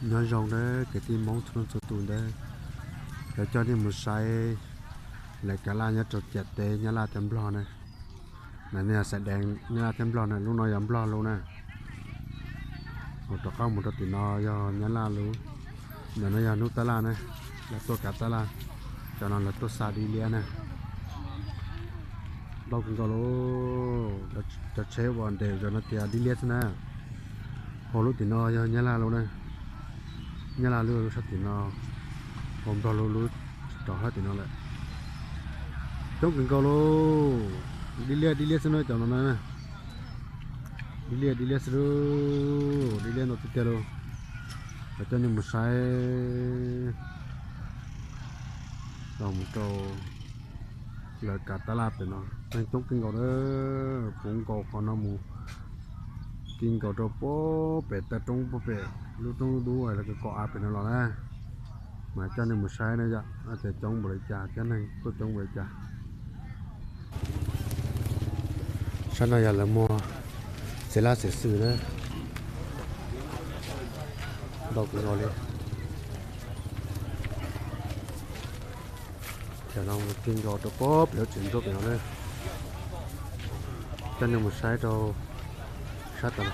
Nyob zoo nawb kwv tij Hmoob txhua leej txhua tus nawb, yuav coj nej mus saib lawv kav laj nyob rau ciam teb Nyab Laj thiab Nplog na. Mas nej yog xaim dees Nyab Laj thiab Nplog na, lub no yog Nplog lub na. Mus rov qab mus rau tim no yog Nyab Laj lub. Ntawm no yog hnub tab laj na, lawv tuaj kav tab laj. Cov no lawv tuaj xa dib liab na. Ntau kawg nkaus li. Cov tsheb uas nres zos no tias dib liab xwb na. Ho lub tim no yog Nyab Laj lub na. Nyab Laj lub lub sab tim no, ho Nplog lub lub rov sab tim no lawm. Coob kawg nkaus li. Dib liab dib liab xwb na cov no na. Dib liab dib liab xwb lauj, dib liab ntau tiag tiag lauj. Yuav coj nej mus saib los mus rau lawv kav tab laj pem no, neeg coob kawg nkaus na. Puv nkaus qhov no mus ti nkaus rau puag pem taw roob puag pem lub roob lub dub lawv kav av pem no los na. Mas coj nej mus saib na yom, tias coob npaum li cas thiab neeg tuaj coob npaum li cas. Sab no yog lawv muag xev laj xev xwm na, ntau kawg nkaus li. Ces no mus ti nkaus rau puag pem lub tsev nruab pem no na. Coj nej mus saib rau sab tod.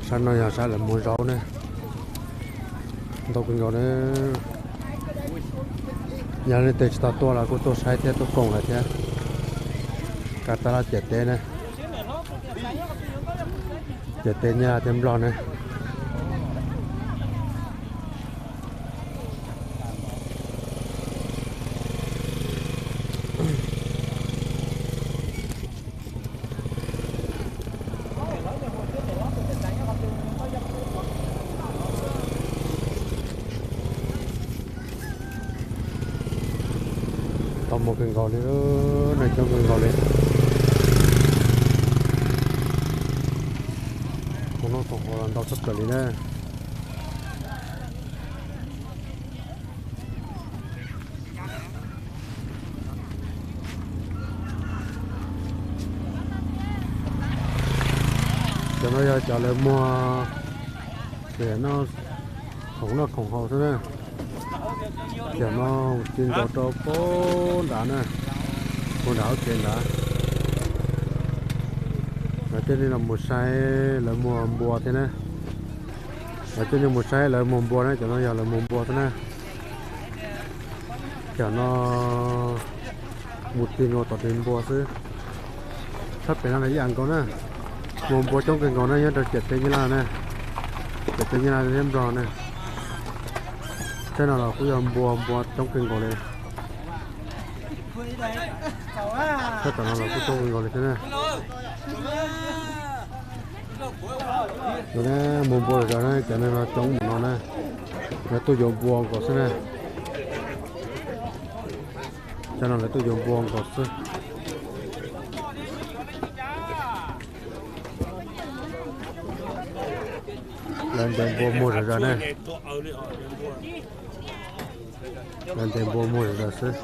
Sab no yog sab lawv muag zaub na, ntau kawg nkaus na. Yog leej twg tsis tau tuaj los kuj tuaj saib thiab tuaj koom lawm thiab. Kav tab laj ciam teb na, ciam teb Nyab Laj thiab Nplog na. Tau muaj kawg nkaus li, neeg coob kawg nkaus li. Tus no tus hauv los ntau tshaj plaws li na. Cov no yog cov lawv muag tias noj khoom noj khoom haus xwb na. Tiam no ti nkaus rau puag nrad na, puag nrad ub tsev nrad. Lawv coj nej los mus saib lawv muag npua thiab na. Lawv coj nej mus saib lawv muag npua na, cov no yog lawv muag npua xwb na. Tiam no mus ti nkaus tom tes npua xwb. Sab pem no los ib yam nkaus na. Muag npua coob kawg nkaus na, nyob rau ciam teb Nyab Laj na, ciam teb Nyab Laj thiab Nplog na. Sab no los kuj yog npua, npua coob kawg nkaus li. Sab tom no los kuj coob kawg nkaus li thiab na. Muag npua zom zaws na, cov neeg no coob mus no na. Lawv tuaj yuav npua nkaus xwb na. Cov no lawv tuaj yuav npua nkaus xwb. Lawv ntes npua muag zom zaws na. Lawv ntes npua muag zom zaws xwb.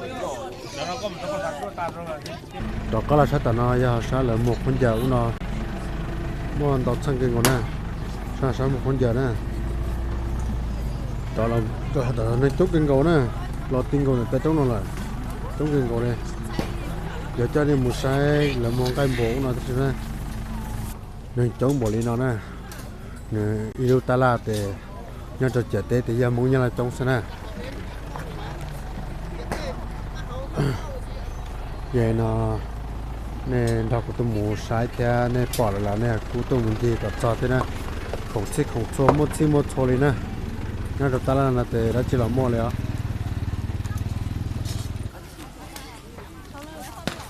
Rov qab los sab tom no yog sab lawv muag khaub ncaws ub no. Muaj ntau txheej kawg nkaus na. Sab, sab muag khaub ncaws na. Rov los tom no neeg coob kawg nkaus na. Los ti nkaus ntawm taw roob no lawm. Coob kawg nkaus li. Yuav coj nej mus saib lawv muag nqaij npua ub no tab sis na. Neeg coob npaum li no na. Nws ib lub tab laj tes nyob rau ciam teb tes yog Hmoob Nyab Laj coob xwb na. Yog no nej nrog kuv tuaj mus saib thiab nej pom lawm los nej kuj tuaj mus ncig kom txog thiab na. Khoom txhij khoom txhua muaj txhij muaj txhua li na. Nyob rau tab laj no tes dab tsi los muaj li os.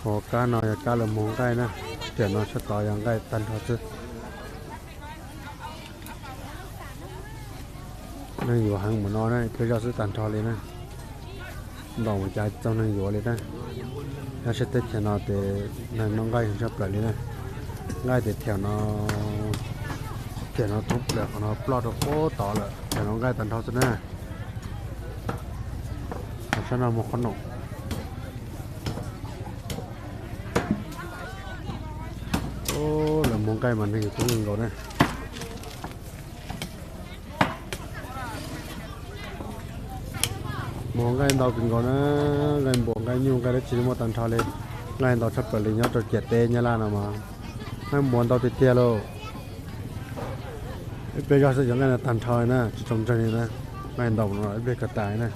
Hauv kab no yog kab lawv muag nqaij na. Tiam no sab tod yog nqaij tag nrho xwb. Neeg yuav heev mus no na, peb zoj xwb tag nrho li na. Ntaus mus cas txog neeg yuav li na. Nyob sab teb chaws no ces neeg noj nqaij heev tshaj plaws li na. Nqaij tes thiam no, thiam no thoob plaws qhov no ploj rau puag tod lawm, thiam no nqaij tag nrho xwb na. Sab no muag qhob noom. Lawv muag nqaij mas neeg coob kawg nkaus na. Muag nqaij ntau kawg nkaus na, nqaij npua, nqaij nyuj, nqaij dab tsi muaj tag nrho li. Nqaij ntau tshaj plaws li nyob rau ciam teb Nyab Laj no mas, nqaij npua ntau tiag tiag lauj. Ib pliag zoj xwb cov nqaij no tag nrho li na, tsis tshua ntseg li na. Nqaij ntau no ib pliag kawg tas li na.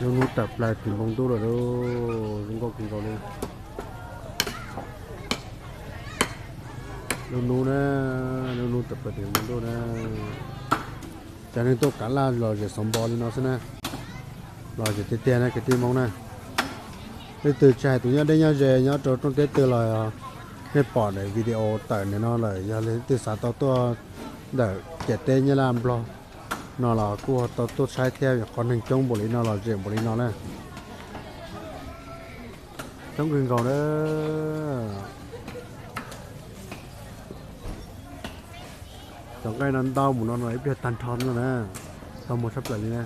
Lub hnub tawm plaws tim npoo ntuj lawm lauj, zoo nkauj kawg nkaus li. Lub hnub na, lub hnub tawm plaws tim npoo ntuj na. Cov neeg tuaj kav laj lom zem xov npo li no xwb na. Lom zem tiag tiag na kwv tij Hmoob na. Leej twg tsis hais tus nyob deb nyob ze nyob rau rooj teb twg los nej pom daim video tawm ntawm no lawm, yog leej twg xav tau tuaj ntawm ciam teb Nyab Laj Nplog no los kuj tau tuaj saib thiab, qhov neeg coob npaum li no, lom zem npaum li no na. Coob kawg nkaus na. Cov nqaij no ntau mus no no ib pliag tag nrho no na. Tau muag tshaj plaws li na.